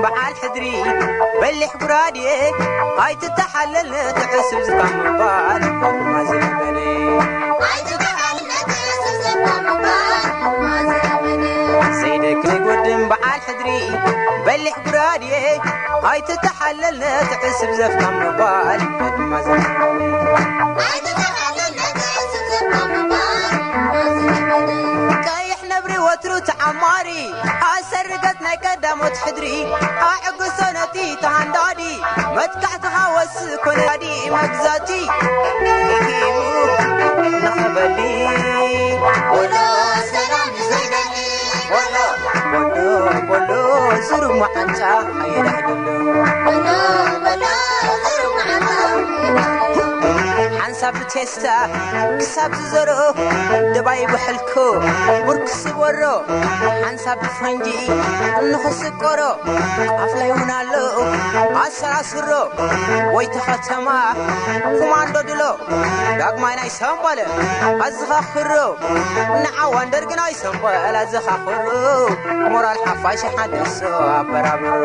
በዓል ሕድሪ በሊሕ ጉራድየ ኣይትተሓለል ትዕስብ ዝካ ምባል ድማ ዝነበረ ዘይደክም ዘይጎድም በዓል ሕድሪ በሊሕ ጉራድየ ኣይትተሓለል ትዕስብ ዘፍካ ምባል ድማ ዝነበረ ቀይሕ ነብሪ ወትሩ ተዓማሪ ኣሰርገት ናይ ቀዳሞት ሕድሪ ኣዕግሶ ነቲ ተሃንዳዲ መጥቃዕትኻ ወስ ኮነዲ መግዛቲ ሂሙ ንኸበሊ ወሎ ሰላም ዘይደሊ ወሎ ወሎ ወሎ ዝሩግ መዓንጫ ኣይዳሕደሎ ወሎ ወሎ ዝሩግ መዓንጫ ሓንሳብ ብቴስታ ክሳብ ዝዘሮ ደባይ ብሕልኮ ውርክ ስበሮ ሓንሳብ ብፈንጂ እንኽስቆሮ ኣፍላይ እውን ኣሎ ኣሰራስሮ ወይ ተኸተማ ኮማንዶ ድሎ ዳግማይ ናይ ሰንበለ ኣዝኻኽሮ ንዓዋን ደርግን ኣይሰንበል ኣዝኻኽሮ ሞራል ሓፋሽ ሓደሶ ኣበራብሮ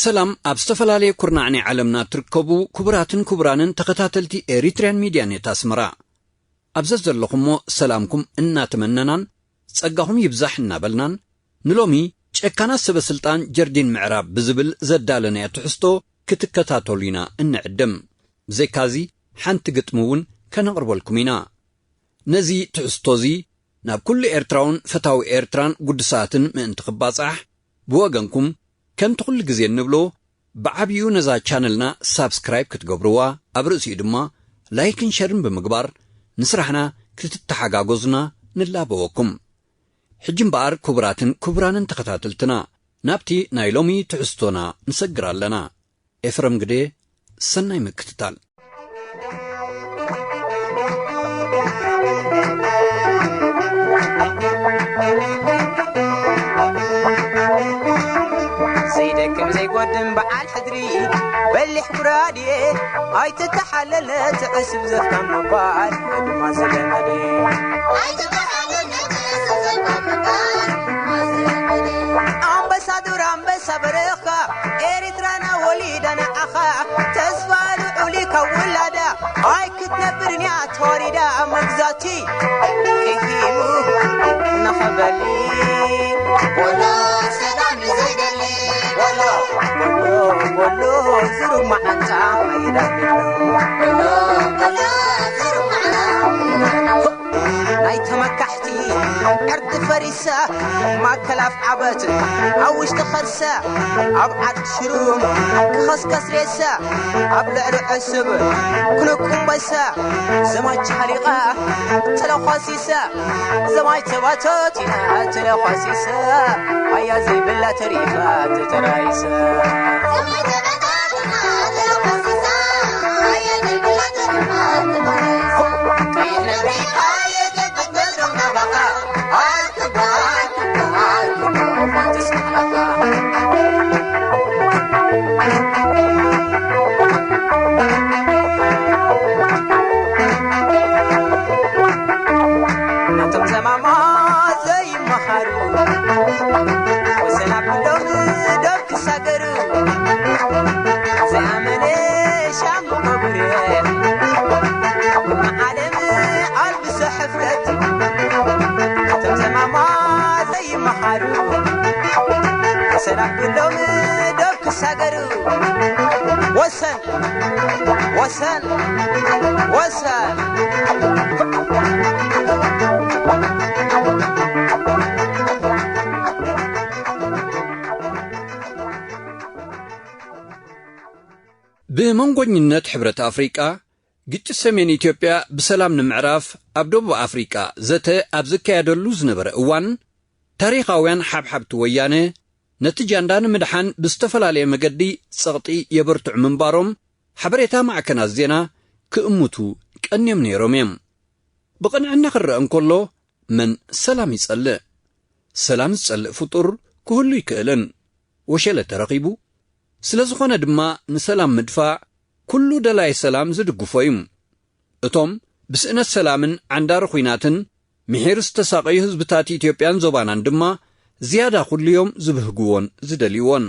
ሰላም ኣብ ዝተፈላለየ ኩርናዕ ናይ ዓለምና ትርከቡ ክቡራትን ክቡራንን ተኸታተልቲ ኤሪትርያን ሚድያ ኔት ኣስመራ። ኣብ ዘዘለኹሞ ሰላምኩም እናተመነናን ጸጋኹም ይብዛሕ እናበልናን ንሎሚ ጨካናት ሰበ ስልጣን ጀርዲን ምዕራብ ብዝብል ዘዳለናዮ ትሕዝቶ ክትከታተሉ ኢና እንዕድም። ብዘይካዚ ሓንቲ ግጥሚ እውን ከነቕርበልኩም ኢና። ነዚ ትሕዝቶ እዚ ናብ ኩሉ ኤርትራውን ፈታዊ ኤርትራን ጉዱሳትን ምእንቲ ክባጻሕ ብወገንኩም ከምቲ ኩሉ ግዜ እንብሎ ብዓብዩ ነዛ ቻነልና ሳብስክራይብ ክትገብርዋ ኣብ ርእሲኡ ድማ ላይክን ሸርን ብምግባር ንስራሕና ክትተሓጋገዙና ንላበወኩም። ሕጂ እምበኣር ክቡራትን ክቡራንን ተኸታተልትና ናብቲ ናይ ሎሚ ትሕዝቶና ንሰግር ኣለና። ኤፍረም ግዴ ሰናይ ምክትታል። ዘይደክም ዘይጎድም በዓል ሕድሪ በሊሕ ጉራድየ ኣይትተሓለለ ትዕስብ ዘፍካም ምባል ድማ ዝለመደ ኣይትተሓለለ ትዕስብ ዘፍካም ምባል ድማ ዝለመደ ኣንበሳ ዱር ኣንበሳ በረኻ ኤሪትራና ወሊዳ ንዓኻ ተስፋ ልዑል ካብ ውላዳ ኣይክትነብርን እያ ተዋሪዳ መግዛቲ ቅሂሙ ንኸበሊ ወሎ ሰላም ዘይደሊ ወሎ ወሎ ወሎ ዝሩግ መዓንጣ ይዳግሎ ወሎ ወሎ ዝሩግ መዓንጣ ናይ ተመካሕቲ ዕርዲ ፈሪሰ ማእከል ኣፍ ዓበት ኣብ ውሽጢ ኸርሰ ኣብ ዓድ ሽሩም ክኸስከስ ሬሰ ኣብ ልዕሊ ዕስብ ክንቁምበሰ ዘማች ሓሊቐ ተለኳሲሰ ዘማይ ተባቶት ኢና ተለኳሲሰ ኣያ ዘይብላ ተሪፋ ተተራይሰ ናቶም ዘማማ ዘይመሃሩ ወሰን ኣብሎም ዶብ ክሳገሩ ዘኣመነ ሻም ቆብረ ንዓለም ኣልብሶ ሕፍረት ናቶም ዘማማ ዘይመሃሩ ወሰን ኣብሎም ዶብ ክሳገሩ ወሰን ወሰን ወሰን ብመንጎኝነት ሕብረት ኣፍሪቃ ግጭት ሰሜን ኢትዮጵያ ብሰላም ንምዕራፍ ኣብ ደቡብ ኣፍሪቃ ዘተ ኣብ ዝካየደሉ ዝነበረ እዋን ታሪኻውያን ሓብሓብቲ ወያነ ነቲ ጃንዳ ንምድሓን ብዝተፈላለየ መገዲ ጸቕጢ የበርትዑ ምንባሮም ሓበሬታ ማዕከናት ዜና ክእምቱ ቀንዮም ነይሮም እዮም። ብቕንዕና ክረአ እንከሎ መን ሰላም ይጸልእ? ሰላም ዝጸልእ ፍጡር ክህሉ ይክእልን ወሸለ ተረኺቡ። ስለ ዝኾነ ድማ ንሰላም ምድፋእ ኩሉ ደላይ ሰላም ዝድግፎ እዩ። እቶም ብስእነት ሰላምን ዓንዳሪ ኹናትን ምሒር ዝተሳቐዩ ህዝብታት ኢትዮጵያን ዞባናን ድማ ዝያዳ ኩሉ እዮም ዝብህግዎን ዝደልይዎን።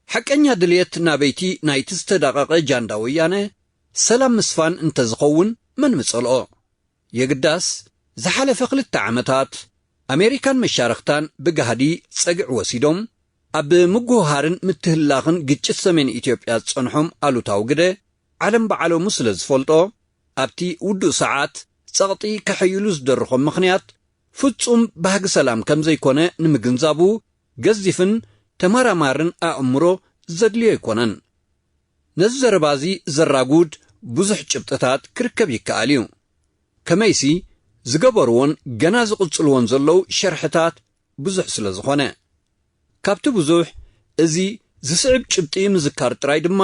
ሓቀኛ ድልየት ናበይቲ ናይቲ ዝተዳቐቐ ጃንዳ ወያነ ሰላም ምስፋን እንተዝኸውን መን ምጸልኦ? የግዳስ ዝሓለፈ ክልተ ዓመታት ኣሜሪካን መሻርኽታን ብጋህዲ ጸግዒ ወሲዶም ኣብ ምጉህሃርን ምትህላኽን ግጭት ሰሜን ኢትዮጵያ ዝጸንሖም ኣሉታዊ ግደ ዓለም ብዓለሙ ስለ ዝፈልጦ ኣብቲ ውዱእ ሰዓት ጸቕጢ ከሐይሉ ዝደረኾም ምኽንያት ፍጹም ባህጊ ሰላም ከም ዘይኮነ ንምግንዛቡ ገዚፍን ተመራማርን ኣእምሮ ዘድልዮ ኣይኮነን። ነዚ ዘረባ እዚ ዘራጉድ ብዙሕ ጭብጥታት ክርከብ ይከኣል እዩ። ከመይሲ ዝገበርዎን ገና ዝቕጽልዎን ዘለዉ ሸርሕታት ብዙሕ ስለ ዝኾነ። ካብቲ ብዙሕ እዚ ዝስዕብ ጭብጢ ምዝካር ጥራይ ድማ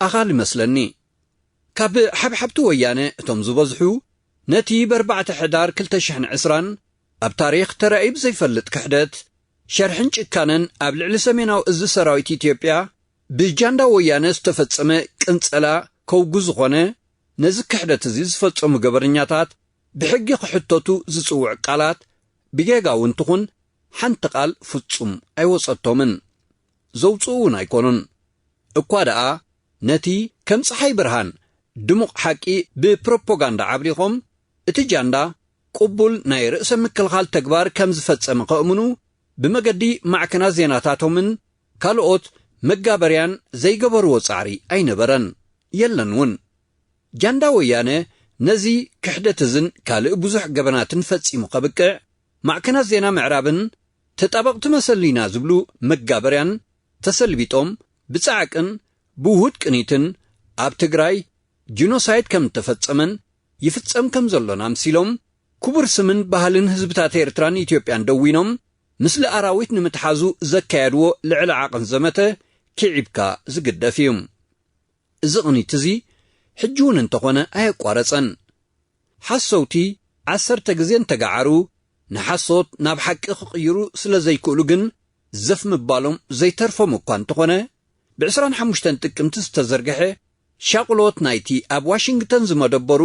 ኣኻሊ ይመስለኒ። ካብ ሓብሓብቲ ወያነ እቶም ዝበዝሑ ነቲ ብ ኣርባዕተ ሕዳር ክልተ ሽሕን ዕስራን ኣብ ታሪኽ ተራእዩ ብዘይፈልጥ ክሕደት፣ ሸርሕን ጭካነን ኣብ ልዕሊ ሰሜናዊ እዚ ሰራዊት ኢትዮጵያ ብጃንዳ ወያነ ዝተፈጸመ ቅንጸላ ከውጉ ዝኾነ፣ ነዚ ክሕደት እዚ ዝፈጸሙ ገበረኛታት ብሕጊ ክሕተቱ ዝጽውዕ ቃላት ብጌጋ እውን ትኹን ሓንቲ ቃል ፍጹም ኣይወጸቶምን። ዘውጽኡ እውን ኣይኮኑን። እኳ ደኣ ነቲ ከም ጸሓይ ብርሃን ድሙቕ ሓቂ ብፕሮፓጋንዳ ዓብሊኾም፣ እቲ ጃንዳ ቅቡል ናይ ርእሰ ምክልኻል ተግባር ከም ዝፈጸመ ከእምኑ ብመገዲ ማዕከናት ዜናታቶምን ካልኦት መጋበርያን ዘይገበርዎ ጻዕሪ ኣይነበረን፣ የለን እውን። ጃንዳ ወያነ ነዚ ክሕደት እዝን ካልእ ብዙሕ ገበናትን ፈጺሙ ከብቅዕ፣ ማዕከናት ዜና ምዕራብን ተጣበቕቲ መሰሊና ዝብሉ መጋበርያን ተሰልቢጦም ብጻዕቅን ብውሁድ ቅኒትን ኣብ ትግራይ ጂኖሳይድ ከም እተፈጸመን ይፍጸም ከም ዘሎን ኣምሲሎም፣ ክቡር ስምን ባህልን ህዝብታት ኤርትራን ኢትዮጵያን ደዊኖም፣ ምስሊ ኣራዊት ንምትሓዙ ዘካየድዎ ልዕሊ ዓቕን ዘመተ ኪዒብካ ዝግደፍ እዩ። እዚ ቅኒት እዚ ሕጂ እውን እንተኾነ ኣየቋረጸን። ሓሰውቲ ዓሰርተ ግዜ እንተገዓሩ፣ ንሓሶት ናብ ሓቂ ክቕይሩ ስለ ዘይክእሉ ግን ዘፍ ምባሎም ዘይተርፎም እኳ እንተኾነ፣ ብ ዕስራን ሓሙሽተን ጥቅምቲ ዝተዘርግሐ ሻቕሎት ናይቲ ኣብ ዋሽንግተን ዝመደበሩ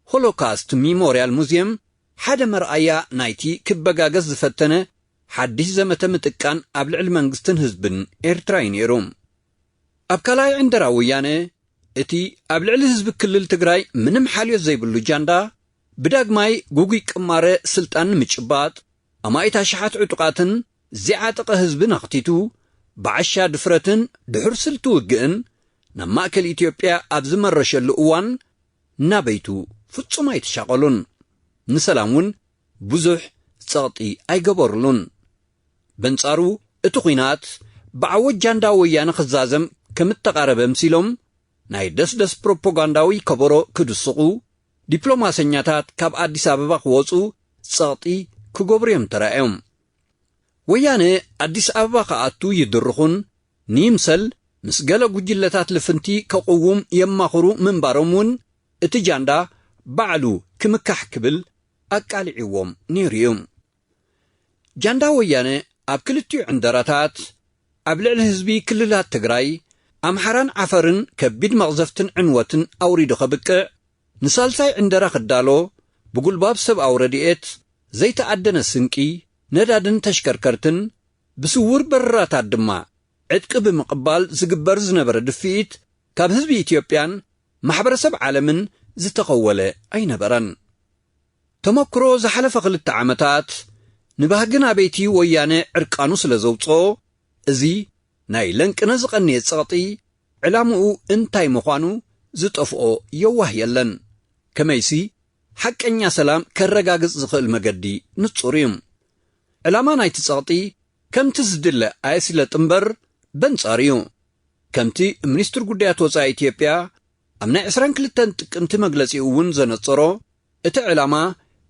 ሆሎካስት ሚሞርያል ሙዝየም ሓደ መርኣያ ናይቲ ክበጋገስ ዝፈተነ ሓድሽ ዘመተ ምጥቃን ኣብ ልዕሊ መንግስትን ህዝብን ኤርትራ እዩ ነይሩ። ኣብ ካልኣይ ዕንደራ ወያነ፣ እቲ ኣብ ልዕሊ ህዝቢ ክልል ትግራይ ምንም ሓልዮት ዘይብሉ ጃንዳ፣ ብዳግማይ ጉጉይ ቅማረ ስልጣን ንምጭባጥ፣ ኣማኢት ኣሽሓት ዕጡቓትን ዝዓጠቐ ህዝብን ኣኽቲቱ፣ ብዓሻ ድፍረትን ድሑር ስልቲ ውግእን ናብ ማእከል ኢትዮጵያ ኣብ ዝመረሸሉ እዋን፣ ናበይቱ ፍጹም ኣይተሻቐሉን። ንሰላም እውን ብዙሕ ጸቕጢ ኣይገበሩሉን። በንጻሩ፣ እቲ ኲናት ብዓወት ጃንዳ ወያነ ክዛዘም ከም እተቓረበ ኣምሲሎም፣ ናይ ደስደስ ፕሮፓጋንዳዊ ከበሮ ክድስቑ፣ ዲፕሎማሰኛታት ካብ ኣዲስ ኣበባ ክወጹ ጸቕጢ ክገብሩ እዮም ተራእዮም። ወያነ ኣዲስ ኣበባ ክኣቱ ይድርኹን ንይምሰል ምስ ገለ ጉጅለታት ልፍንቲ ከቕውም የማኽሩ ምንባሮም እውን እቲ ጃንዳ ባዕሉ ክምካሕ ክብል ኣቃሊዕዎም ነይሩ እዩ። ጃንዳ ወያነ ኣብ ክልቲኡ ዕንደራታት ኣብ ልዕሊ ህዝቢ ክልላት ትግራይ፣ ኣምሓራን ዓፈርን ከቢድ መቕዘፍትን ዕንወትን ኣውሪዱ ከብቅዕ፣ ንሳልሳይ ዕንደራ ክዳሎ ብጉልባብ ሰብኣዊ ረድኤት፣ ዘይተኣደነ ስንቂ፣ ነዳድን ተሽከርከርትን፣ ብስውር በረራታት ድማ ዕጥቂ ብምቕባል ዝግበር ዝነበረ ድፍኢት ካብ ህዝቢ ኢትዮጵያን ማሕበረሰብ ዓለምን ዝተኸወለ ኣይነበረን። ተመክሮ ዝሓለፈ ክልተ ዓመታት ንባህግን ኣበይቲ ወያነ ዕርቃኑ ስለ ዘውፅኦ፣ እዚ ናይ ለንቅነ ዝቐንየ ጸቕጢ ዕላምኡ እንታይ ምዃኑ ዝጠፍኦ የዋህ የለን። ከመይሲ ሓቀኛ ሰላም ከረጋግጽ ዝኽእል መገዲ ንጹር እዩ። ዕላማ ናይቲ ጸቕጢ ከምቲ ዝድለ ኣየስለጥ እምበር በንጻር እዩ። ከምቲ ሚኒስትር ጉዳያት ወጻኢ ኢትዮጵያ ኣብ ናይ ዕስራን ክልተን ጥቅምቲ መግለጺኡ እውን ዘነጸሮ፣ እቲ ዕላማ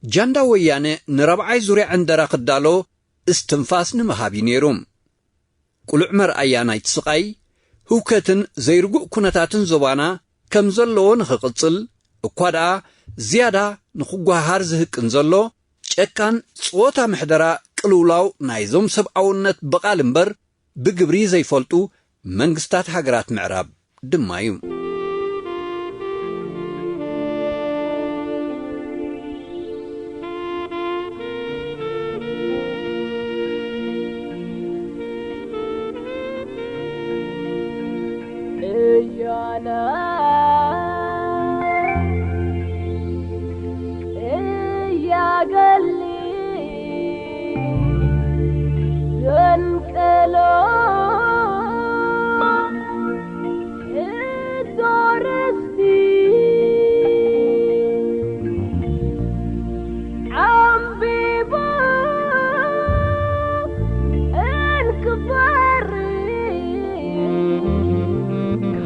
ጃንዳ ወያነ ንራብዓይ ዙርያ ዕንደራ ክዳሎ እስትንፋስ ንምሃብ እዩ ነይሩ። ቅሉዕ መርኣያ ናይቲ ስቓይ፣ ህውከትን ዘይርጉእ ኩነታትን ዞባና ከም ዘለዎ ንኽቕጽል፣ እኳ ደኣ ዝያዳ ንኽጓሃር ዝህቅን ዘሎ ጨካን ጸወታ ምሕደራ ቅልውላው ናይዞም ሰብኣውነት ብቓል እምበር ብግብሪ ዘይፈልጡ መንግስታት ሃገራት ምዕራብ ድማ እዩ። እያና እያገሊ ዘንቀሎ እዞ ርስቲ ዓምቢቡ እንክፈሪ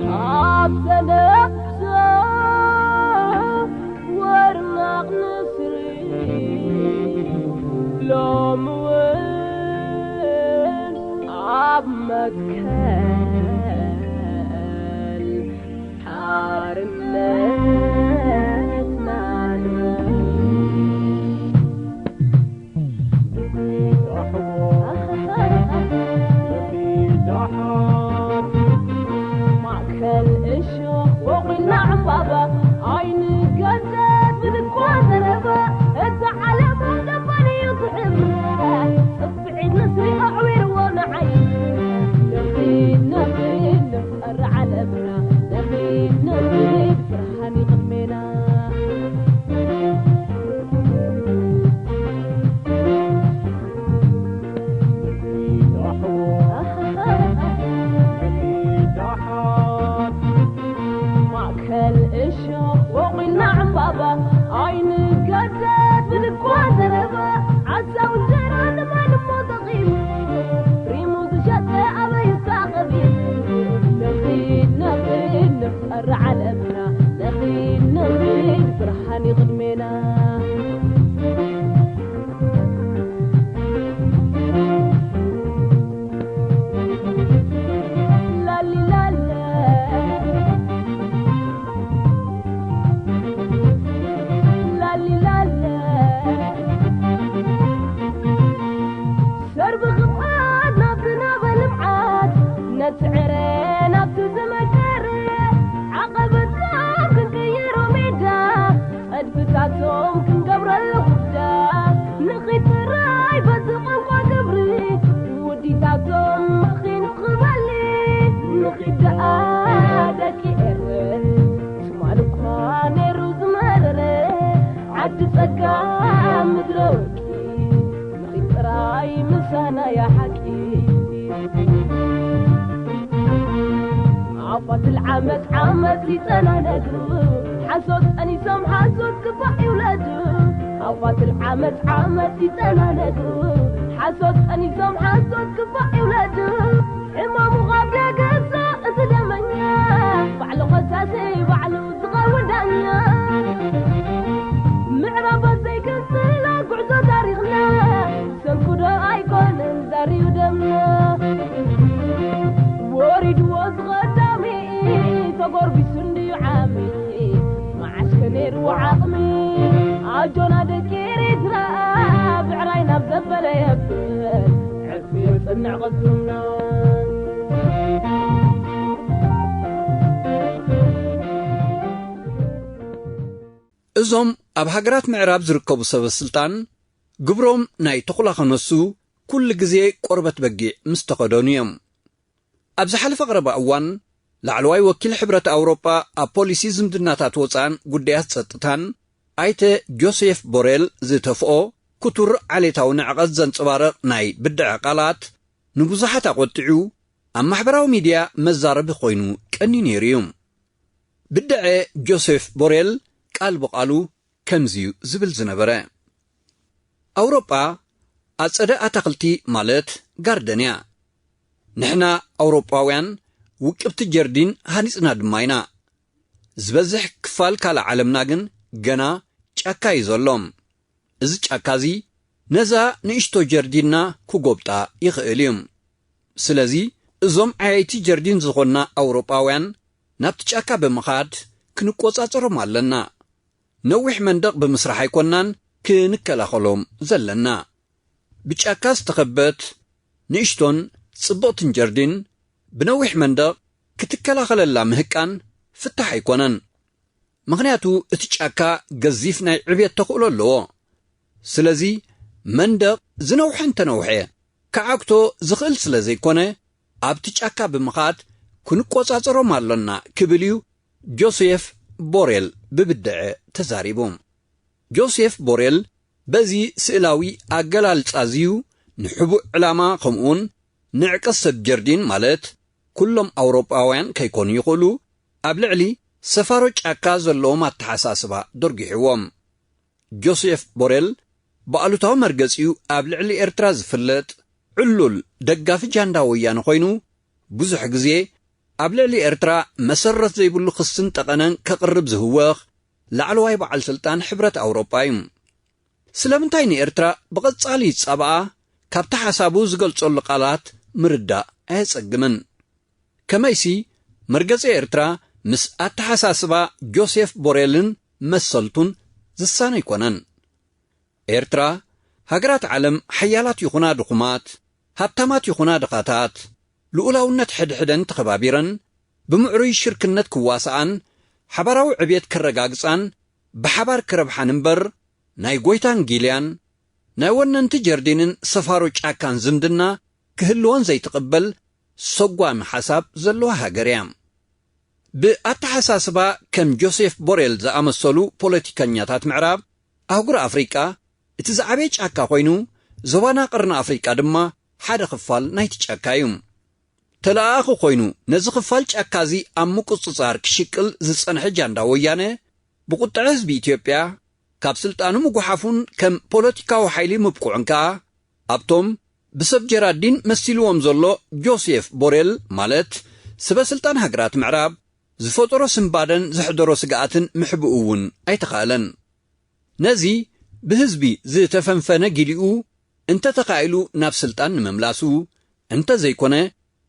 ካብ ተነፍሶ ወርናቕ ንስሪ ሎሚ እውን ኣብ መትከል ሓርነትና ንበል። ማእከል እሾኽ ወቒልና ዕምባባ ኣይንገደድ ብልኳ ዘረባ እዛ ዓለም ደባን እዩ ትሕብረ ጽፍዒት ንስሪ ኣዕዊርዎ ንዓይ ነኺድ ነኺድ ንፍጠር ዓለምና ነኺድ ነኺድ ብርሃን እዩ ቅድሜና። ማእከል እሾኽ ወቒልና ዕምባባ ኣይንገደድ ብልኳ ዘረባ ዓሳው እንጀራ ንማን እሞ ተቒሙ ሪሙ ዝሸጠ ኣበይ እሳ ቐቢሩ ነኺድ ነኺድ ንፍጠር ዓለምና ነኺድ ነኺድ ብርሃን እዩ ቅድሜና። ላሊላለ ላሊላለ ሰርቢ ክብዓት ናብቲ ናበ ልምዓት ነቲ ዕረ ናብቲ ዝመከረ ዓቐበታት ክንቅይሮ ሜዳ ጸድፍታቶም ክንገብረሉ ጉዳ ንኺድ ጥራይ በዚ ቋንቋ ግብሪ ውዲታቶም መኺኑ ክበሊ ንኺድ ደኣ ደቂ ኤረ ትማል እኳ ነይሩ ዝመረረ ዓዲ ጸጋ ምድረ ወርቂ ንኺድ ጥራይ ምሳና እያ ሓቂ። ኣፋትል ዓመት ዓመት ይጸናነቱ ሓሶት ጠኒሶም ሓሶት ክፋእ ይውለዱ ኣፋትል ዓመት ዓመት ይጸናነቱ ሓሶት ጠኒሶም ሓሶት ክፋእ ይውለዱ ሕማሙ ካብ ደገሳ እቲ ደመኛ ባዕሉ ኸሳሲ ባዕሉ ዝኸውን ዳኛ ምዕራባት ዘይገንጽላ ጉዕዞ ታሪኽና ሰንኩዶ ኣይኮነን ዛርዩ ደምና ወሪድዎ ዝቐዳሚ ተጎርቢሱ እንድዩ ዓሚ መዓስከ ነይርዎ ዓቕሚ ኣጆና ደቂ ኤርትራ ብዕራይ ናብ ዘበለ የብል ዕርፊ የጽንዕ ቐስምና እዞም ኣብ ሃገራት ምዕራብ ዝርከቡ ሰበ ስልጣን ግብሮም ናይ ተኹላ ከነሱ ኩሉ ግዜ ቆርበት በጊዕ ምስ ተኸደኑ እዮም። ኣብ ዝሓለፈ ቀረባ እዋን ላዕለዋይ ወኪል ሕብረት ኣውሮጳ ኣብ ፖሊሲ ዝምድናታት ወፃእን ጉዳያት ጸጥታን ኣይተ ጆሴፍ ቦሬል ዝተፍኦ ክቱር ዓሌታዊ ንዕቐት ዘንጸባርቕ ናይ ብድዐ ቃላት ንብዙሓት ኣቖጢዑ ኣብ ማሕበራዊ ሚድያ መዛረቢ ኮይኑ ቀንዩ ነይሩ እዩ። ብድዐ ጆሴፍ ቦሬል ቃል ብቓሉ ከምዚዩ ዝብል ዝነበረ ኣውሮጳ ኣጸደ ኣታኽልቲ ማለት ጋርደን እያ። ንሕና ኣውሮጳውያን ውቅብቲ ጀርዲን ሃኒጽና ድማ ኢና። ዝበዝሕ ክፋል ካልእ ዓለምና ግን ገና ጫካ እዩ ዘሎ። እዚ ጫካ እዚ ነዛ ንእሽቶ ጀርዲንና ክጎብጣ ይኽእል እዩ። ስለዚ እዞም ዓያይቲ ጀርዲን ዝኾንና ኣውሮጳውያን ናብቲ ጫካ ብምኻድ ክንቆጻጸሮም ኣለና። ነዊሕ መንደቕ ብምስራሕ ኣይኮናን ክንከላኸሎም ዘለና። ብጫካ ዝተኸበት ንእሽቶን ጽብቕትን ጀርዲን ብነዊሕ መንደቕ ክትከላኸለላ ምህቃን ፍታሕ ኣይኮነን። ምኽንያቱ እቲ ጫካ ገዚፍ ናይ ዕብየት ተኽእሎ ኣለዎ። ስለዚ መንደቕ ዝነውሐ እንተነውሐ ክዓግቶ ዝኽእል ስለ ዘይኮነ ኣብቲ ጫካ ብምኻድ ክንቆጻጸሮም ኣሎና ክብል እዩ ጆሴፍ ቦሬል ብብድዐ ተዛሪቡ። ጆሴፍ ቦሬል በዚ ስእላዊ ኣገላልጻ እዚዩ ንሕቡእ ዕላማ ከምኡውን ንዕቀት ሰብ ጀርዲን ማለት ኩሎም ኣውሮጳውያን ከይኮኑ ይኽእሉ ኣብ ልዕሊ ሰፋሮ ጫካ ዘለዎም ኣተሓሳስባ ደርጊሕዎም። ጆሴፍ ቦሬል ብኣሉታዊ መርገጺኡ ኣብ ልዕሊ ኤርትራ ዝፍለጥ ዕሉል ደጋፊ ጃንዳ ወያነ ኮይኑ ብዙሕ ግዜ ኣብ ልዕሊ ኤርትራ መሰረት ዘይብሉ ክስን ጠቐነን ከቕርብ ዝህወኽ ላዕለዋይ በዓል ስልጣን ሕብረት ኣውሮጳ እዩ። ስለምንታይ ንኤርትራ ብቐጻሊ ይጻብኣ ካብቲ ሓሳቡ ዝገልጸሉ ቃላት ምርዳእ ኣየጸግምን። ከመይሲ መርገጺ ኤርትራ ምስ ኣተሓሳስባ ጆሴፍ ቦሬልን መሰልቱን ዝሳነ ኣይኮነን። ኤርትራ ሃገራት ዓለም ሓያላት ይኹና ድኹማት፣ ሃብታማት ይኹና ድኻታት፣ ልኡላውነት ሕድሕደን ተኸባቢረን ብምዕሩይ ሽርክነት ክዋስኣን ሓባራዊ ዕብየት ከረጋግጻን ብሓባር ክረብሓን እምበር ናይ ጎይታን ጊልያን ናይ ወነንቲ ጀርዲንን ሰፋሮ ጫካን ዝምድና ክህልወን ዘይትቕበል ሰጓሚ ሓሳብ ዘለዋ ሃገር እያ። ብኣተሓሳስባ ከም ጆሴፍ ቦሬል ዝኣመሰሉ ፖለቲከኛታት ምዕራብ ኣህጉር ኣፍሪቃ እቲ ዝዓበየ ጫካ ኮይኑ ዞባና ቅርኒ ኣፍሪቃ ድማ ሓደ ክፋል ናይቲ ጫካ እዩ። ተለኣኣኺ ኮይኑ ነዚ ክፋል ጫካ እዚ ኣብ ምቁጽጻር ክሽቅል ዝጸንሐ ጃንዳ ወያነ ብቁጥዐ ህዝቢ ኢትዮጵያ ካብ ስልጣኑ ምጉሓፉን ከም ፖለቲካዊ ሓይሊ ምብቅዑን ከኣ ኣብቶም ብሰብ ጀራዲን መሲልዎም ዘሎ ጆሴፍ ቦሬል ማለት ስበ ስልጣን ሃገራት ምዕራብ ዝፈጠሮ ስንባደን ዘሕደሮ ስግኣትን ምሕብኡ እውን ኣይተኻእለን። ነዚ ብህዝቢ ዝተፈንፈነ ጊሊኡ እንተተኻኢሉ ናብ ስልጣን ንምምላሱ እንተዘይኮነ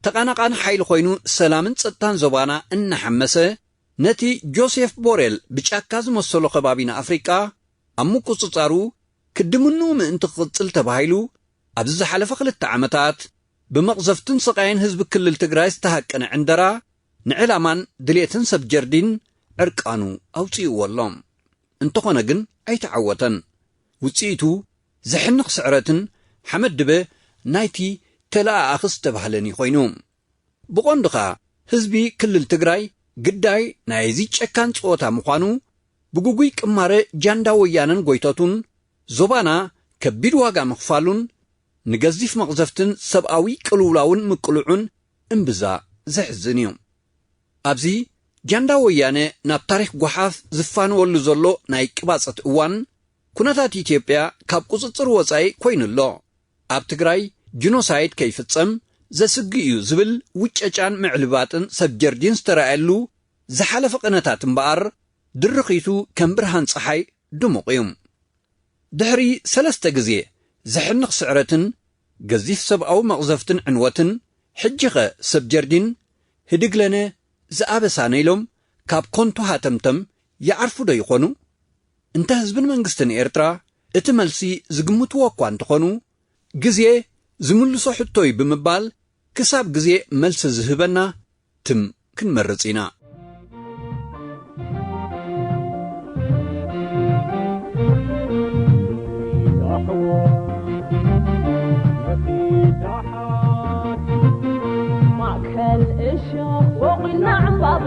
ተቓናቓኒ ሓይሊ ኮይኑ ሰላምን ጸጥታን ዞባና እናሓመሰ ነቲ ጆሴፍ ቦሬል ብጫካ ዝመሰሎ ከባቢና ኣፍሪቃ ኣብ ምቁጽጻሩ ክድምንኡ ምእንቲ ክቕጽል ተባሂሉ ኣብዚ ዝሓለፈ ክልተ ዓመታት ብመቕዘፍትን ስቓይን ህዝቢ ክልል ትግራይ ዝተሃቀነ ዕንደራ ንዕላማን ድሌትን ሰብ ጀርዲን ዕርቃኑ ኣውጺእዎ ኣሎ። እንተኾነ ግን ኣይተዓወተን። ውጽኢቱ ዘሕንኽ ስዕረትን ሓመድ ድበ ናይቲ ተለኣኣኺ ዝተባህለን እዩ ኮይኑ። ብቐንዱ ኸኣ ህዝቢ ክልል ትግራይ ግዳይ ናይዚ ጨካን ጸወታ ምዃኑ ብግጉይ ቅማረ ጃንዳ ወያነን ጎይተቱን ዞባና ከቢድ ዋጋ ምኽፋሉን ንገዚፍ መቕዘፍትን ሰብኣዊ ቅልውላውን ምቅልዑን እምብዛ ዘሕዝን እዩ። ኣብዚ ጃንዳ ወያነ ናብ ታሪኽ ጓሓፍ ዝፋነወሉ ዘሎ ናይ ቅባጸት እዋን ኩነታት ኢትዮጵያ ካብ ቁጽጽር ወጻኢ ኮይኑ ኣሎ። ኣብ ትግራይ ጂኖሳይድ ከይፍጸም ዘስግእ እዩ ዝብል ውጨጫን ምዕልባጥን ሰብ ጀርዲን ዝተራእየሉ ዝሓለፈ ቅነታት እምበኣር ድርኺቱ ከም ብርሃን ጸሓይ ድሙቕ እዩ። ድሕሪ ሰለስተ ግዜ ዘሕንኽ ስዕረትን ገዚፍ ሰብኣዊ መቕዘፍትን ዕንወትን ሕጂኸ ሰብ ጀርዲን ህድግለነ ዝኣበሳነ ኢሎም ካብ ኮንቱ ሃተምተም ይዓርፉ ዶ ይኾኑ? እንተ ህዝብን መንግስትን ኤርትራ እቲ መልሲ ዝግምትዎ እኳ እንተኾኑ ግዜ ዝምልሶ ሕቶ እዩ ብምባል ክሳብ ግዜ መልሲ ዝህበና ትም ክንመርጽ ኢና። ማእከል እሾኽ ወቒልና ዕምባባ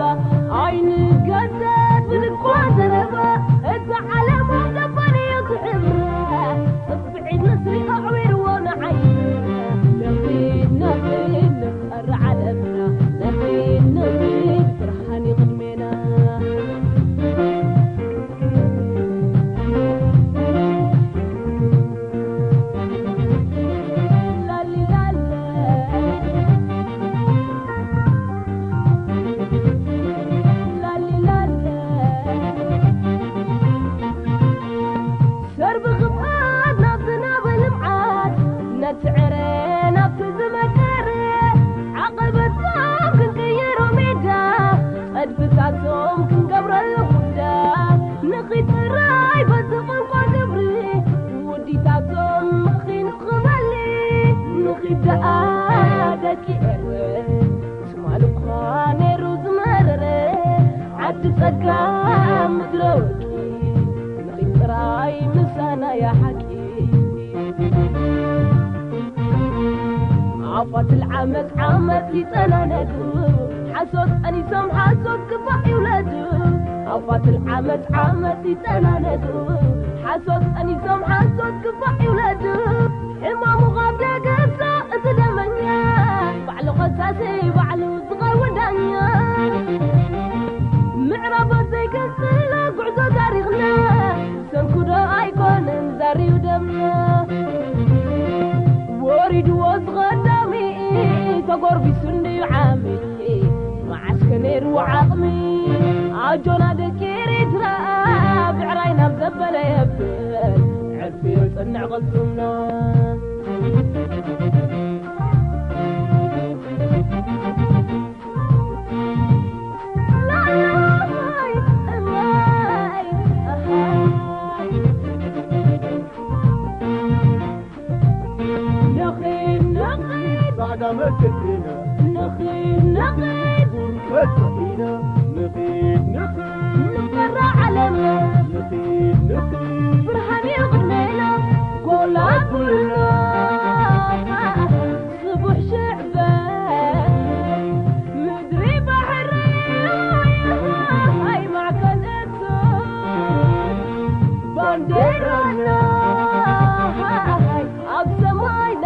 ኣይንገደድ ብልኳ ዘረባ እዛ ዓለም ኣብ ደባን እዩ ትሕብረ ጽፍዒት ንስሪ ኣዕዊርዎ ንዓይ ነኺድ ነኺድ ንፍጠር ዓለምና ነኺድ ነኺድ ብርሃን እዩ ቅድሜና ጸጋ ምድረ ወርቂ ንኺድ ጥራይ ምሳና እያ ሓቂ። ኣፋት ዓመት ዓመት ይጸናነቱ፣ ሓሶት ጠኒሶም ሓሶት ክፋእ ይውለዱ። ኣፋት ዓመት ዓመት ይጸናነቱ፣ ሓሶት ጠኒሶም ሓሶት ክፋእ ይውለዱ። ሕማሙ ካብ ደገፍታ እቲ ደመኛ፣ ባዕሉ ኸሳሲ ባዕሉ ዝኸውን ዳኛ። ምዕራባት ዘይቀጽሎ ጉዕዞ ታሪኽና፣ ሰንኩዶ ኣይኮነን ዛሪው ደምና። ወሪድዎ ዝቐዳሚ ተጎርቢሱ እንድዩ ዓሚ፣ መዓስከ ነይርዎ ዓቕሚ። ኣጆና ደቂ ኤርትራ፣ ብዕራይ ናብ ዘበለ የብል፣ ዕርፊ የጽንዕ ቅልጽምና። ንኺድ ንኺድ ጻዕዳ መከተና፣ ንኺድ ንኺድ ቁርበት ኢና። ንኺድ ንኺድ ንፈራ ዓለምና፣ ንኺድ ንኺድ ብርሃን እዩ ቅድሜና፣ ጎል ኣቡና። ስቡሕ ሽዕበ ምድሪ ባሕሪ ማዕከል እቱ ባንዴራና ኣብ ሰማይና።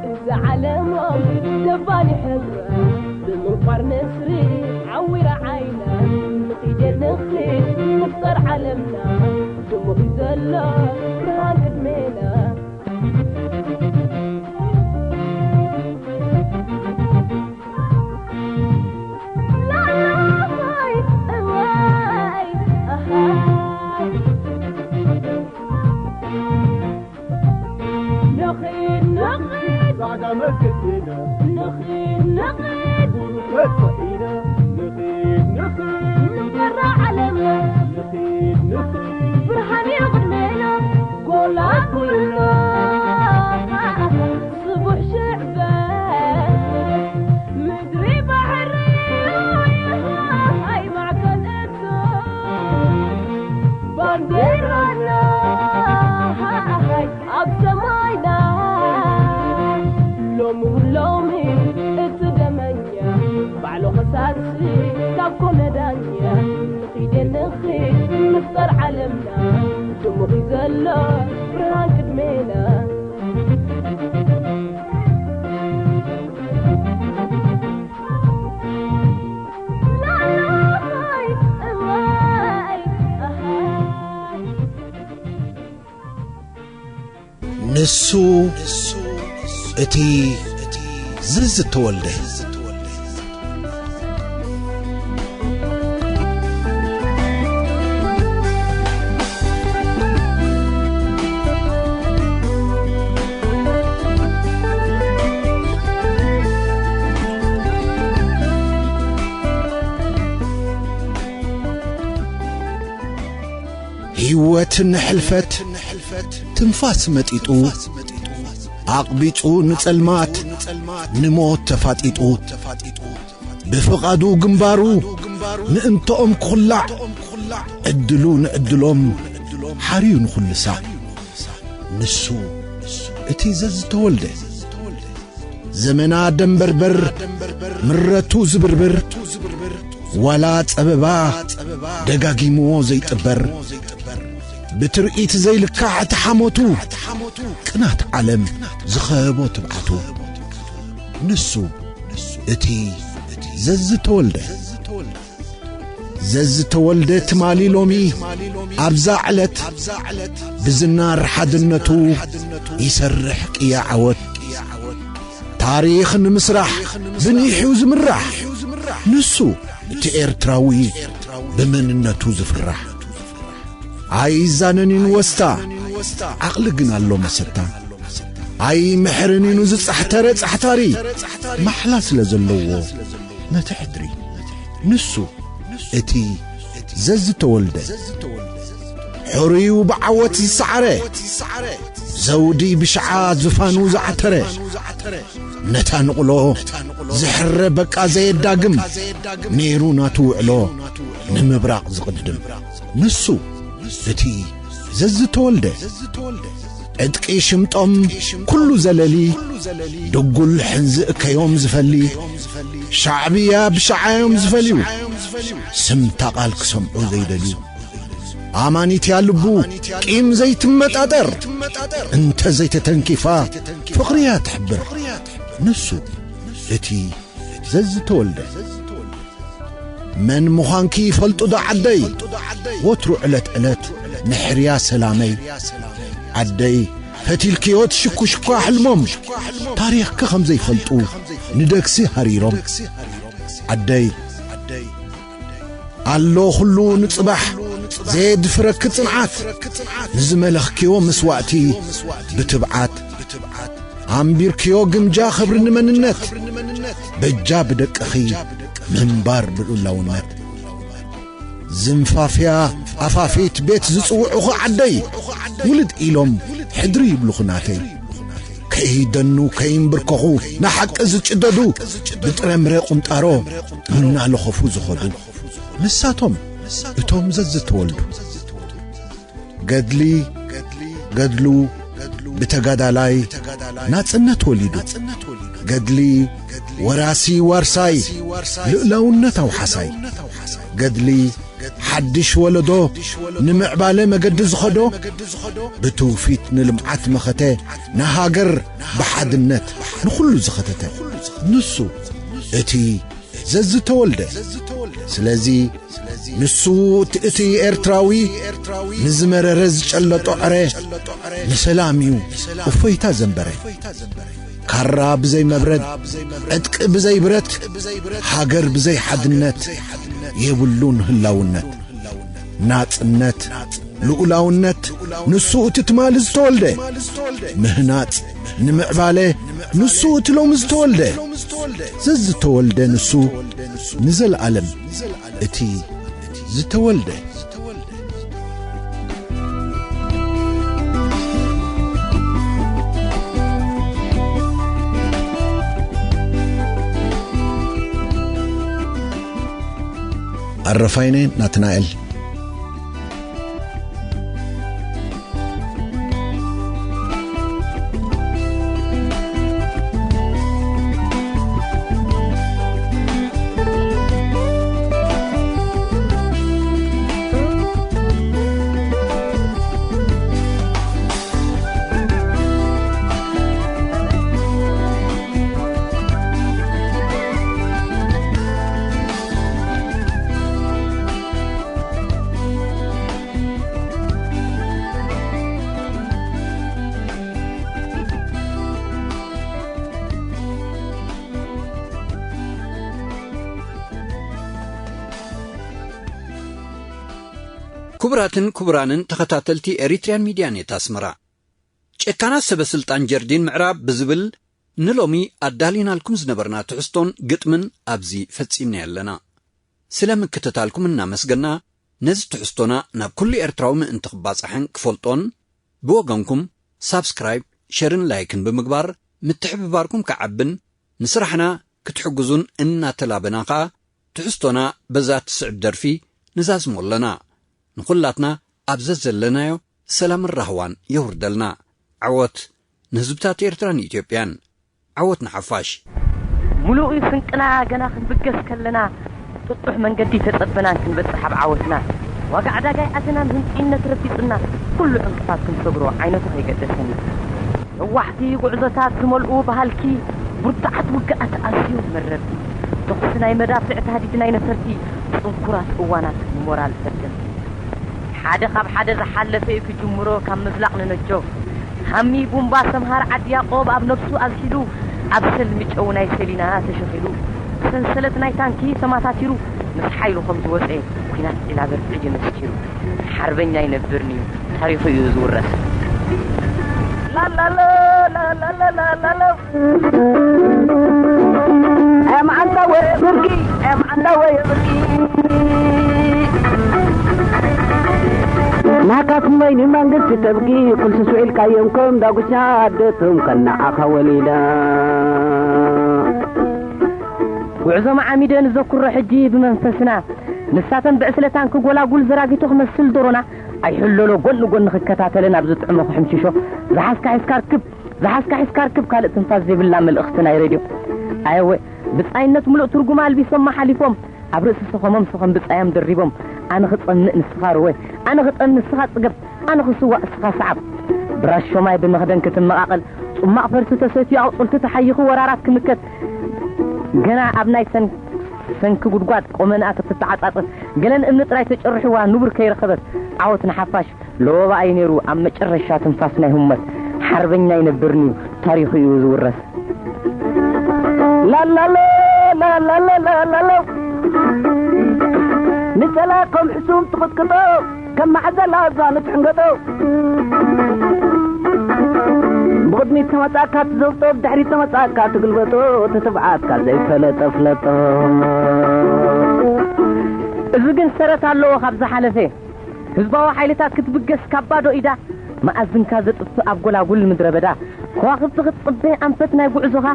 እዛ ዓለሞም ደባኒ ሕብራ ብምንቋር ንስሪ ዓዊራ ዓይና። ንኺድ ንኺድ ንፍጠር ዓለምና ድሙቕ እዩ ዘሎ ብርሃን ቅድሜና። ንኺድ ንኺድ ጻዕዳ መከተና፣ ንኺድ ንኺድ ቁርበት ኢና። ንኺድ ንኺድ ንፈራ ዓለምና፣ ንኺድ ንኺድ ብርሃን እዩ ቅድሜና፣ ጎል ኣቡና። ስቡሕ ሽዕበ ምድሪ ባሕሪ ማዕከል እቱ ባንዴራና ኣብ ሰማይና። ሎሚ ሎሚ እቲ ደመኛ ባዕሉ ኸሳሲ ካብ ኮነ ዳኛ። ንኺድ ንኺድ ንፍጠር ዓለምና ድሙቕ እዩ ዘሎ ብርሃን ቅድሜና። ንሱ እቲ ዝዝተወልደ። ህይወት ንሕልፈት ትንፋስ መጢጡ፣ ኣቕቢጹ ንጸልማት ንሞት ተፋጢጡ፣ ብፍቓዱ ግንባሩ ምእንተኦም ክኹላዕ፣ ዕድሉ ንዕድሎም ሓርዩ ንኹሉ ሳዕ። ንሱ እቲ ዘዝተወልደ። ዘመና ደንበርበር፣ ምረቱ ዝብርብር፣ ዋላ ጸበባ ደጋጊምዎ ዘይጥበር፣ ብትርኢት ዘይልካዕ እቲ ሓሞቱ፣ ቅናት ዓለም ዝኸቦ ትብዓቱ። ንሱ እቲ ዘዝተወልደ። ዘዝተወልደ ትማሊ ሎሚ ኣብዛ ዕለት ብዝናር ሓድነቱ ይሰርሕ ቅያ ዓወት። ታሪኽ ንምስራሕ ብኒሕዩ ዝምራሕ ንሱ እቲ ኤርትራዊ ብመንነቱ ዝፍራሕ። ኣይዛነን እዩ ንወስታ ዓቕሊ ግን ኣሎ መሰታ። ኣይምሕርን እዩ ንዝጻሕተረ ጻሕታሪ ማሕላ ስለ ዘለዎ ነቲ ሕድሪ። ንሱ እቲ ዘዝተወልደ። ሕሩዩ ብዓወት ዝሰዓረ፣ ዘውዲ ብሽዓ ዝፋኑ ዝዓተረ፣ ነታ ንቕሎ ዝሕረ በቃ ዘየዳግም፣ ነይሩ ናቱ ውዕሎ ንምብራቕ ዝቕድም። ንሱ እቲ ዘዝተወልደ፣ ዕጥቂ ሽምጦም ኩሉ ዘለሊ፣ ድጉል ሕንዝእ ከዮም ዝፈሊ፣ ሻዕብያ ብሻዓዮም ዝፈልዩ፣ ስምታ ቃል ክሰምዑ ዘይደልዩ። ኣማኒት እያ ልቡ ቂም ዘይትመጣጠር፣ እንተ ዘይተተንኪፋ ፍቕሪ እያ ትሕብር። ንሱ እቲ ዘዝተወልደ። መን ምዃንኪ ይፈልጡ ዶ ዓደይ? ወትሩ ዕለት ዕለት ንሕርያ ሰላመይ። ዓደይ ፈቲልክዮ ትሽኩሽኳ ሕልሞም፣ ታሪኽኪ ከም ዘይፈልጡ ንደግሲ ሃሪሮም። ዓደይ ኣሎ ኩሉ ንጽባሕ ዘየድፍረኪ ጽንዓት፣ ንዝመለኽክዮ መስዋእቲ ብትብዓት ኣንቢርክዮ ግምጃ ኽብሪ ንመንነት። በጃ ብደቅኺ ምንባር ብልኡላውነት። ዝንፋፍያ ኣፋፊት ቤት ዝጽውዑኺ ዓደይ፣ ውልድ ኢሎም ሕድሪ ይብሉኺ ናተይ። ከይደኑ ከይንብርከኹ ንሓቂ ዝጭደዱ፣ ብጥረምረ ቁንጣሮ እናለኸፉ ዝኸዱ፣ ንሳቶም እቶም ዘዝተወልዱ። ገድሊ፣ ገድሉ ብተጋዳላይ ናጽነት ወሊዱ። ገድሊ ወራሲ ዋርሳይ ልኡላውነት ኣውሓሳይ። ገድሊ ሓድሽ ወለዶ ንምዕባለ መገዲ ዝኸዶ፣ ብትውፊት ንልምዓት መኸተ፣ ንሃገር ብሓድነት ንኹሉ ዝኸተተ። ንሱ እቲ ዘዝተወልደ። ስለዚ ንሱ እቲ፣ እቲ ኤርትራዊ ንዝመረረ ዝጨለጦ ዕረ፣ ንሰላም እዩ እፎይታ ዘንበረ። ካራ ብዘይ መብረድ፣ ዕጥቂ ብዘይ ብረት፣ ሃገር ብዘይ ሓድነት የብሉን ህላውነት። ናጽነት፣ ልኡላውነት፣ ንሱ እቲ ትማሊ ዝተወልደ። ምህናጽ፣ ንምዕባለ፣ ንሱ እቲ ሎሚ ዝተወልደ። ዘዝተወልደ ንሱ ንዘለኣለም እቲ ዝተወልደ። ኣረፋይነ ናትናኤል። ክቡራትን ክቡራንን ተኸታተልቲ ኤሪትሪያን ሚድያ ኔት ኣስመራ፣ ጨካናት ሰበ ስልጣን ጀርዲን ምዕራብ ብዝብል ንሎሚ ኣዳሊናልኩም ዝነበርና ትሕዝቶን ግጥምን ኣብዚ ፈጺምናዮ ኣለና። ስለ ምክትታልኩም እናመስገና፣ ነዚ ትሕዝቶና ናብ ኩሉ ኤርትራዊ ምእንቲ ክባጻሕን ክፈልጦን፣ ብወገንኩም ሳብስክራይብ፣ ሸርን ላይክን ብምግባር ምትሕብባርኩም ክዓብን ንስራሕና ክትሕግዙን እናተላበና ከኣ፣ ትሕዝቶና በዛ ትስዕብ ደርፊ ንዛዝሞ ኣለና። ንኹላትና ኣብ ዘዘለናዮ ሰላምን ራህዋን የውርደልና። ዓወት ንህዝብታት ኤርትራን ኢትዮጵያን። ዓወት ንሓፋሽ። ምሉእ እዩ ስንቅና ገና ክንብገስ ከለና፣ ጥጡሕ መንገዲ ተጸበናን ክንበጽሕ ኣብ ዓወትና። ዋጋ ዕዳጋ ይኣተናን ህንጥይነት ረቢጽና፣ ኩሉ ዕንቅፋት ክንሰግሮ ዓይነቱ ከይገደሰን እዩ። ነዋሕቲ ጉዕዞታት ዝመልኡ በሃልኪ፣ ብርቱዓት ውግኣት ኣዝዮም መረርቲ። ተኹሲ ናይ መዳፍዕ ታህዲድ ናይ ነፈርቲ፣ ጽንኩራት እዋናት ንሞራል ፈተንቲ። ሓደ ካብ ሓደ ዝሓለፈ እዩ ክጅምሮ ካብ ምዝላቕ ንነጆ። ሃሚ ቡምባ ሰምሃር ዓዲ ያቆብ ኣብ ነብሱ ኣዝሒሉ፣ ኣብ ሰልሚ ጨው ናይ ሰሊና ተሸኺሉ፣ ብሰንሰለት ናይ ታንኪ ተማታቲሩ፣ ምስ ሓይሉ ከም ዝወጸ ኲናት ዒላ በርትዒ መስኪሩ። ሓርበኛ ኣይነብርን እዩ፣ ታሪኹ እዩ ዝውረስ። ላላሎ፣ ላላሎ፣ ላላሎ። እም ዓንዳ ወይ ብርቂ፣ እም ዓንዳ ወይ ብርቂ። ናካትም ወይ ንመንግስቲ ተብቂ፣ ኩልስስ ውዒልካዮም ከም ዳጉሻ፣ ኣደቶም ከነዓኻ ወሊዳ። ጉዕዞ መዓሚደ ንዘኩሮ ሕጂ ብመንፈስና። ንሳተን ብዕስለታን ክጎላጉል ዘራጊቶ ክመስል ዶሮና ኣይሕለሎ ጎኒ ጎኒ ክከታተለን ኣብ ዝጥዕሞ ክሕምሽሾ። ዝሓዝካ ሒዝካ ርክብ፣ ዝሓዝካ ሒዝካ ርክብ ካልእ ትንፋስ ዘይብላ መልእኽቲ ናይ ሬድዮ። ኣየወ፣ ብጻይነት ምሉእ ትርጉም ኣልቢሶማ ሓሊፎም። ኣብ ርእሲ ስኸሞም ስኸም ብጻዮም ደሪቦም። ኣነ ክጸምእ ንስኻ ርወ፣ ኣነ ክጠሚ ንስኻ ጽገብ፣ ኣነ ክስዋእ ንስኻ ሰዓብ። ብራሾ ማይ ብመኽደን ክትመቓቐል፣ ጽማቕ ፈልሲ ተሰትዩ ኣቑጽልቲ ተሓይኹ ወራራት ክምከት። ገና ኣብ ናይ ሰን-፣ ሰንኪ ጉድጓድ ቆመንኣ ክትተዓጻጸፍ፣ ገለን እምኒ ጥራይ ተጨርሕዋ ንቡር ከይረኸበት። ዓወት ንሓፋሽ ለወባኣይ ነይሩ ኣብ መጨረሻ ትንፋስ ናይ ህሞት። ሓርበኛ ይነብርን'ዩ ታሪኹ እዩ ዝውረስ። ላላሎ፣ ላላሎ፣ ላላሎ። ንጸላእኮም ሕሱም ትቕጥቅጦ፣ ከም ማዕዘላ እዛ ንትሕንገጦ። ብቕድሚት ተመጻእካ ትዘብጦ፣ ብድሕሪት ተመጻእካ ትግልበጦ፣ እቲ ትብዓትካ ዘይፈለጠ ፍለጦ። እዚ ግን ሰረት ኣለዎ ካብ ዝሓለፈ። ህዝባዊ ሓይልታት ክትብገስ ካብ ባዶ ኢዳ፣ መኣዝንካ ዘጥፍእ ኣብ ጎላጉል ምድረ በዳ፣ ከዋኽብቲ ክትጽበ ኣንፈት ናይ ጉዕዞኻ፣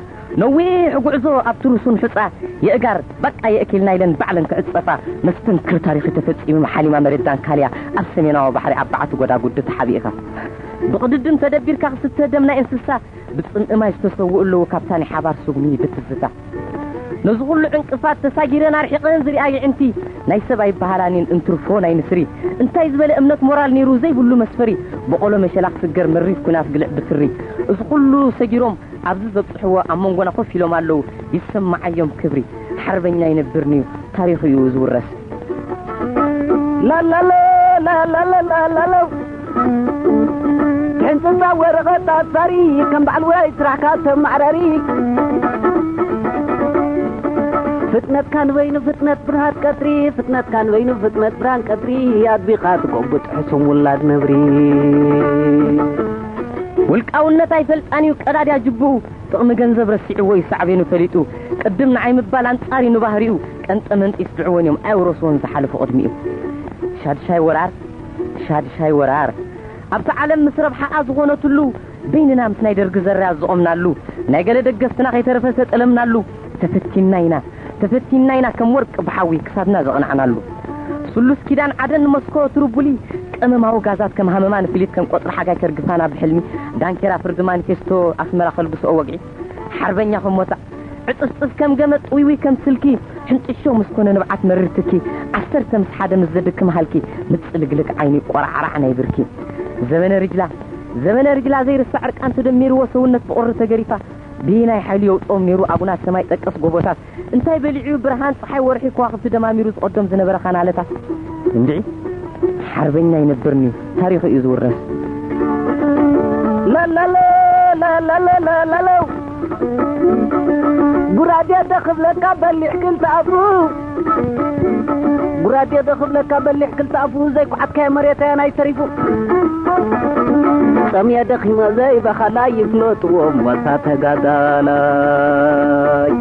ነዊሕ ጉዕዞ ኣብ ትሩሱን ሑጻ፣ የእጋር በቃ የእኪልና ኢለን ባዕለን ክዕጸፋ፣ መስተንክር ታሪኽ ተፈጺሙ ሓሊማ መሬት ዳንካልያ ኣብ ሰሜናዊ ባሕሪ ኣብ በዓቲ ጎዳጉዲ ተሓቢእካ። ብቕድድም ተደቢርካ ክስተ ደም ናይ እንስሳ፣ ብጽምኢ ማይ ዝተሰውኡ ኣለዉ ካብታ ናይ ሓባር ስጉሚ ብትዝታ። ነዚ ኩሉ ዕንቅፋት ተሳጊረን ኣርሒቐን ዝሪኣ የዕንቲ፣ ናይ ሰብ ኣይበሃላን እየን እንትርፎ ናይ ንስሪ። እንታይ ዝበለ እምነት ሞራል ነይሩ ዘይብሉ መስፈሪ፣ በቆሎ መሸላ ክስገር መሪር ኲናት ግልዕ ብትሪ። እዚ ኩሉ ሰጊሮም ኣብዚ ዘብጽሕዎ ኣብ መንጎና ኮፍ ኢሎም ኣለዉ፣ ይሰማዓዮም ክብሪ። ሓርበኛ ይነብርን'ዩ ታሪኹ እዩ ዝውረስ። ላላሎ፣ ላላሎ፣ ላላሎ። ትሕንጽጻ ወረቐት ኣሳሪ፣ ከም በዓል ወይ ስራሕካ ተማዕራሪ። ፍጥነትካ ንበይኑ ፍጥነት ብርሃን ቀትሪ፣ ፍጥነትካ ንበይኑ ፍጥነት ብርሃን ቀትሪ፣ ኣድቢኻ ትጎብጥ ሕሱም ውላድ ነብሪ። ውልቃውነት ኣይፈልጣን እዩ ቀዳድያ ጅብኡ፣ ጥቕሚ ገንዘብ ረሲዕዎ እዩ ሳዕቤኑ ፈሊጡ፣ ቅድም ንዓይ ምባል ኣንጻር እዩ ንባህሪኡ፣ ቀንጠ መንጢ ይስድዕዎን እዮም ኣየውረስዎን ዝሓለፉ ቅድሚኡ። ሻድሻይ ወራር፣ ሻድሻይ ወራር። ኣብታ ዓለም ምስ ረብሓኣ ዝኾነትሉ፣ በይንና ምስ ናይ ደርጊ ዘርያ ዝቖምናሉ፣ ናይ ገለ ደገፍትና ከይተረፈ ዝተጠለምናሉ፣ ተፈቲንና ኢና፣ ተፈቲንና ኢና ከም ወርቂ ብሓዊ ክሳድና ዘቕናዕናሉ። ስሉስ ኪዳን ዓደን ንመስኮ ትርቡሊ፣ ቀመማዊ ጋዛት ከም ሃመማ ንፍሊት ከም ቆጽሪ ሓጋይ ከርግፋና ብሕልሚ፣ ዳንኬራ ፍርዲ ማኒፌስቶ ኣስመራ ከልግስኦ ወግዒ፣ ሓርበኛ ከም ሞታ ዕጥስጥስ ከም ገመድ ጥውይውይ ከም ስልኪ፣ ሕንጥሾ ምስ ኮነ ንብዓት መሪር ትኪ፣ ዓሰርተ ምስ ሓደ ምስ ዘድክም ሃልኪ፣ ምጽልግልግ ዓይኒ ቆራዕራዕ ናይ ብርኪ። ዘበነ ርጅላ፣ ዘበነ ርጅላ ዘይርሳዕ ዕርቃን ተደሚርዎ ሰውነት ብቑሪ ተገሪፋ፣ ብየናይ ሓይሊ የውጽኦም ነይሩ ኣቡና ሰማይ ጠቀስ ጎቦታት፣ እንታይ በሊዑ ብርሃን ጸሓይ ወርሒ ከዋኽብቲ ደማሚሩ ዝቐዶም ዝነበረ ኻናለታት? እንድዒ ሓርበኛ ይነብርኒ ታሪኹ እዩ ዝውረስ። ላላሎ፣ ላላሎ፣ ላላሎ። ጉራዴ ዶ ክብለካ በሊሕ ክልተ ኣፉ፣ ጉራዴ ዶ ክብለካ በሊሕ ክልተ ኣፉ፣ ዘይኳዓትካዮ መሬት ኣየናይ ተሪፉ። ጸምየ ደኺመ ዘይበኸላ ይፍለጥዎ ሞሳ ተጋዳላይ።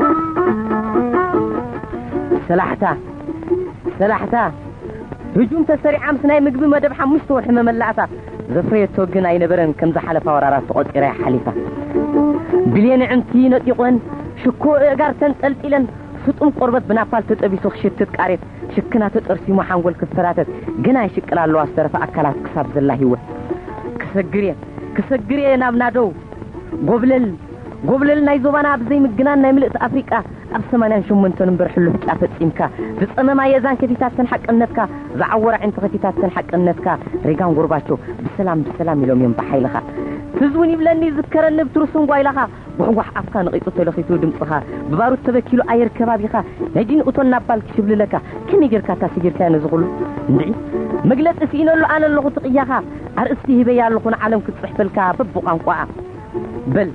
ሰላሕታ፣ ሰላሕታ። ህጁም ተሰሪዓ ምስ ናይ ምግቢ መደብ ሓሙሽተ ወርሒ መመላእታ ዘፍረየቶ ግን ኣይነበረን፣ ከም ዝሓለፋ ወራራት ተቖጺራ እያ ሓሊፋ። ብሌን ኣዕንቲ ነጢቖን፣ ሽኮ ኣእጋር ተንጠልጢለን፣ ስጡም ቆርበት ብናፓል ተጠቢሱ ክሽትት ቃሬት፣ ሽክና ተጠርሲሙ ሓንጎል ክፈራተት፣ ግና ይሽቅላ ኣለዋ ዝተረፈ ኣካላት ክሳብ ዘላ ህይወት። ክሰግር እየ፣ ክሰግር እየ ናብ ናደው። ጎብለል፣ ጎብለል ናይ ዞባና ብዘይ ምግናን ናይ ምልእቲ ኣፍሪቃ ኣብ ሰማንያን ሸሞንተን እምበር ሕሉፍ ቂያ ፈጺምካ። ዝጸመማ የእዛን ከፊታተን ሓቅነትካ፣ ዝዓወራ ኣዒንቲ ከፊታተን ሓቅነትካ። ሬጋን ጎርባቸው ብሰላም ብሰላም ኢሎም እዮም ብሓይልኻ። ትዝ እውን ይብለኒ ይዝከረኒ ብትሩስን ጓይላኻ። ጓሕጓሕ ኣፍካ ነቒጹ ተለኺሱ ድምጽኻ፣ ብባሩድ ተበኪሉ ኣየር ከባቢኻ፣ ናይ ዲን እቶን ናባል ክሽብልለካ፣ ከመይ ጌርካ እታ ሰጊርካዮ ነዚ ኹሉ? እንድዒ፣ መግለጺ ስኢነሉ ኣነ ኣለኹ እቲ ቅያኻ፣ ኣርእስቲ ሂበያ ኣለኹ ንዓለም ክትጽሕፈልካ በብቋንቋኣ። በል፣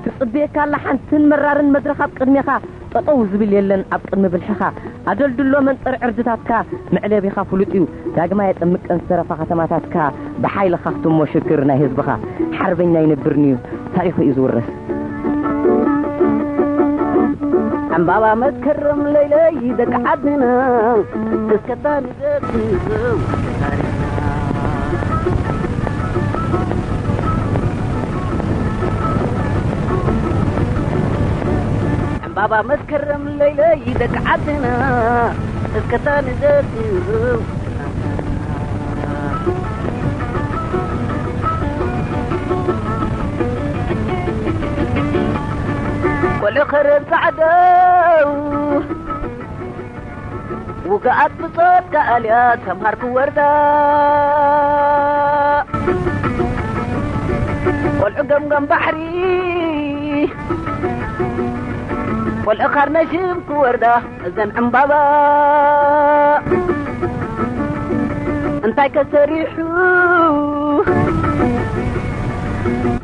ትጽበየካ ኣላ ሓንትን መራርን መድረኽ ኣብ ቅድሜኻ፣ ጠጠው ዝብል የለን ኣብ ቅድሚ ብልሕኻ፣ ኣደልድሎ መንጠር ዕርድታትካ፣ መዕለቢኻ ፍሉጥ እዩ፣ ዳግማይ የጠምቀን ዝተረፋ ከተማታትካ፣ ብሓይልኻ ክትሞ ሽግር ናይ ህዝብኻ። ሓርበኛ ይነብርን'ዩ፣ ታሪኹ እዩ ዝውረስ። ዕምባባ መስከረም ለይለይ ደቂ ዓድና፣ እስከታ ንዘክር ታሪኽና። ባመስከረም ለይለይ ደቂ ዓድና እስከታ ንዘክሩ ቆልዑ ከረን ጻዕደው ውግኣት ብጾት ከኣልያ ተምሃርኩ ወርዳ ቆልዑ ገምገም ባሕሪ ቆልዑ ካርነሽም ክወርዳ እዘን ዕምባባ እንታይ ከሰሪሑ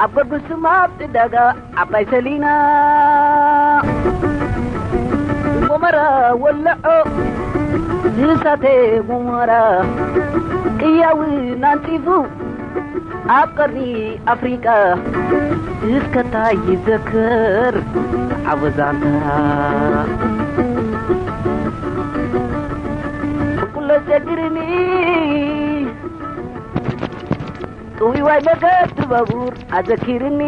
ኣብ ገጉስም ኣብ ዕዳጋ ዓባይ ሰሊና ጎመራ ወለዖ እሳተ ጎመራ ቅያውን ኣንጺፉ ኣብ ቀርኒ ኣፍሪቃ እስከታይ ይዘክር ዓወዛንታ ኩሎ ዘግርኒ ጥውይዋይ መገዲ ባቡር ኣዘኪርኒ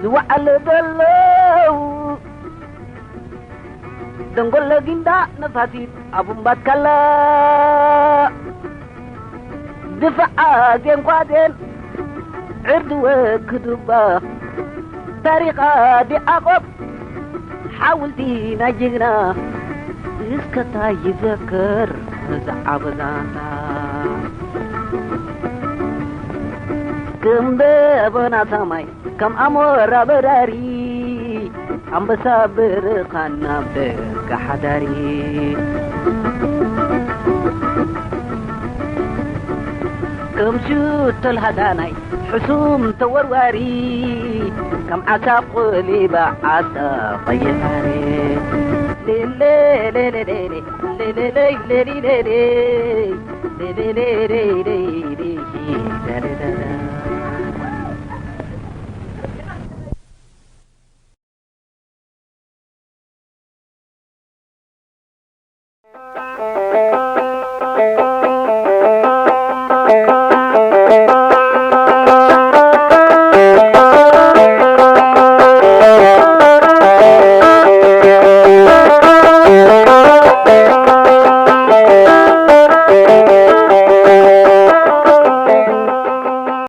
ዝወዓለ ዘለዉ ደንጎሎ ጊንዳ ነፋሲት ኣቡምባትካላ ድፍዓ ዜንኳዜን ዕርዲ ወክዱባ ታሪኻ ዲዓቆብ ሓውልቲ ናይ ጅግና እስከታ ይዘክር ዝዓበዛና ከም ደበና ሰማይ ከም ኣሞራ በራሪ ኣንበሳ ብርኻና በጋ ሓዳሪ ከም ሽቶል ሃዳናይ ሕሱም ተወርዋሪ ከም ዓሳ ቆሊባ ዓሳ ቐይፋሪ ሌሌሌሌሌሌ ሌሌሌሌሌሌ ሌሌሌሌሌሌ